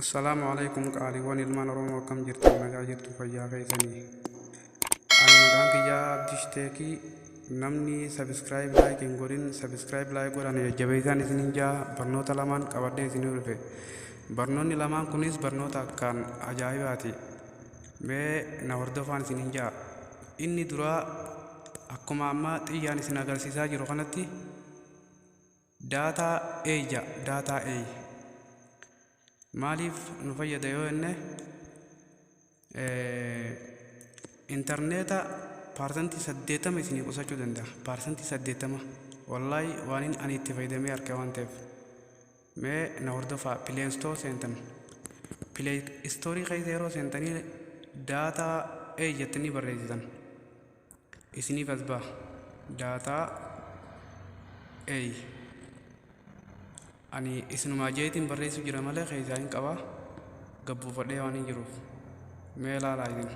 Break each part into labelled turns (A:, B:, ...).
A: Assalaamu alaikum qaaliiwwan ilmaan Oromoo, akkam jirtan? Nagaa jirtu? Fayyaa keessanii? Ani maqaan kiyyaa Abdishteekii. Namni subscribe like hin godhin subscribe like godhan, jajjabeessaan isiniin jaa. Barnoota lamaan qabadhee isinii dhufe. Barnoonni lamaan kunis barnoota akkaan ajaa'ibaati. Mee na hordofaan isiniin jaa. Inni duraa akkuma amma xiyyaan isin agarsiisaa jiru kanatti Data Eye jedha. Data Eye maaliif nu fayyada yoo jenne, intarneeta 80% isinii qusachuu danda'a. 80%, wallaahi, waan ani itti fayyadamee arge waan ta'eef. Mee na hordofaa. Play Store seentan. Play Store keessa yeroo seentanii Data Eye jettanii barreessitan, isiniif as ba'a. Data Eye ani isinumaa jeetiin barreessuu jira malee keessaa hin qaba, gabbuufadhee waan hin jiruuf. Mee ilaalaa isin,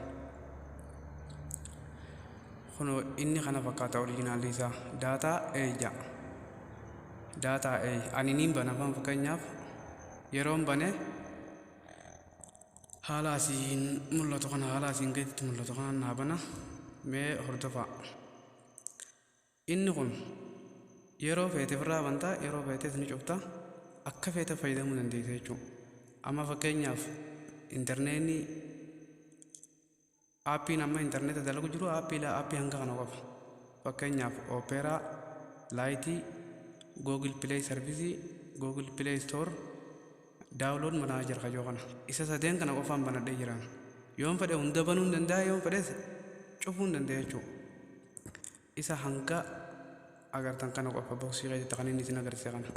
A: kunoo inni kana fakkaata. Originalli isaa Data Eye jedha. Data Eye ani niin bana. Fakkeenyaaf yeroon bane haala asiin mul'atu kana, haala asiin gaditti mul'atu kana naa bana. Mee hordofaa. Inni kun yeroo feete ofirraa bantaa, yeroo feetes ni cufta, akka feete fayyadamuu dandeessa jechuudha. Amma fakkeenyaaf intarneetni appiin amma intarneeta dalagu jiru appii hanga kana qofa. Fakkeenyaaf Opera, Lite, Google Play Service, Google Play Store, Download Manager kajoo kana, isa sadeen kana qofaan banadhee jiran. Yoon fedhe hunda banuu hin danda'a, yoon fedhes cufuu hin danda'a jechuudha. Isa hanga agartan kana qofa, boxii keessatti kan inni isin agarsiise kana.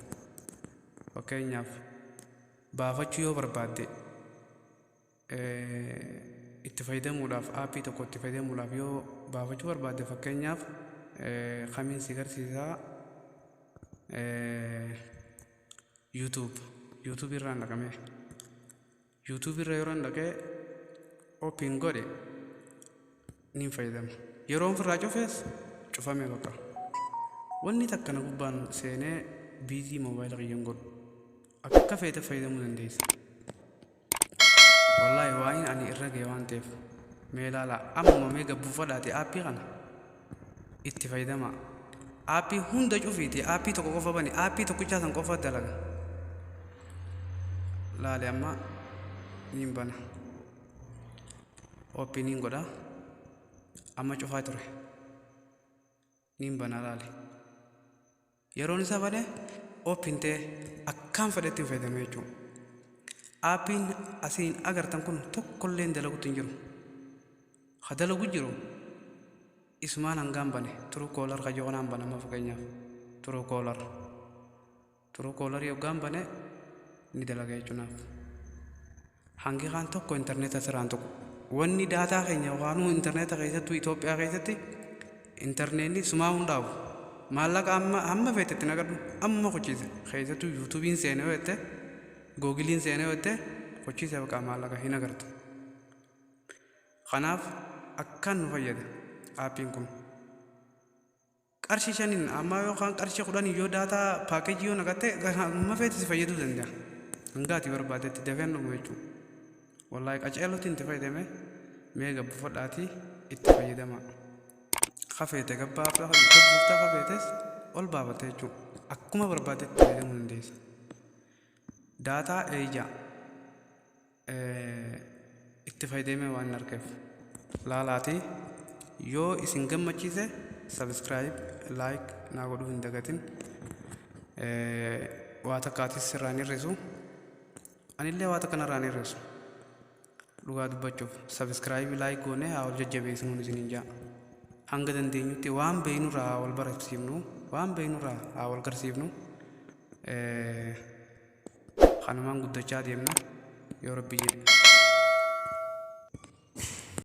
A: Fakkeenyaaf baafachuu yoo barbaadde, itti fayyadamuudhaaf, appii tokko itti fayyadamuudhaaf yoo baafachuu barbaadde, fakkeenyaaf kamiin si garsiisaa? YouTube, YouTube irraan dhaqamee, YouTube irra yeroo dhaqee open godhe niin fayyadama. Yeroo ofirraa cufees cufame bakka. Wanni takka na gubbaan seenee busy moobaayila kiyyan godhu, akka feete fayyadamuu dandeessa. Wallaahi, waan ani irra ga'e waan ta'eef mee ilaalaa. Ammuma mee gabbuufadhaati appii kana itti fayyadamaa. Appii hunda cufiiti appii tokko qofa bani, appii tokkichaa san qofa dalaga. Laale, amma niin bana, openiin godha. Amma cufaa ture, niin bana. Laale, yeroon isa bane open ta'e, akkaan fedhetti hin fayyadame jechuudha. Appiin asiin agartan kun tokkollee hin dalagutti hin jiru. Ha dalagu jiru isumaan hangaan bane Truecaller kajoo kanaan bana. Amma fakkeenyaaf Truecaller, Truecaller hoggaan bane ni dalaga jechuunaaf. Hangi kaan tokko intarneeta siraan tuqu. Wanni data keenya yookaanuu intarneeta keessattuu Itoophiyaa keessatti intarneetni sumaa hundaafu. Maallaqa amma hamma feete itti naqadhu, amma kuchiisa. Keessattuu YouTubeiin seenee yoo jette, Googleiin seenee yoo jette, kuchiisa baqa, maallaqa hin agartu. Kanaaf akkaan nu fayyada appiin kun. Qarshii 5n amma yookaan qarshii 10 yoo data packageii yoo naqatte, hamma feete si fayyaduu danda'a. Hanga ati barbaaddetti dafeen dhumu jechuudha. Wallaahi, qaceelootti itti fayyadame. Mee gabbuufadhaatii itti fayyadama. Kafeete gabbuuftaa, kafeetes ol baafatte jechuudha. Akkuma barbaaddetti fayyadamuu dandeessa. Data Eye itti fayyadamee waan argeef laalaatii, yoo isin gammachiise subscribe like naa godhuu hin dagatin. Waa takkaatis irraa hin hir'isu, anillee waa takka narraa hin hir'isu. Dhugaa dubbachuuf subscribe like goonee haa wal jajjabeessinuun isiniin jaa. Hanga dandeenyutti waan beeknurraa haa wal barsiifnu, waan beeknurraa haa wal garsiifnu. Kanumaan guddachaa deemna yoo Rabbi jedhe.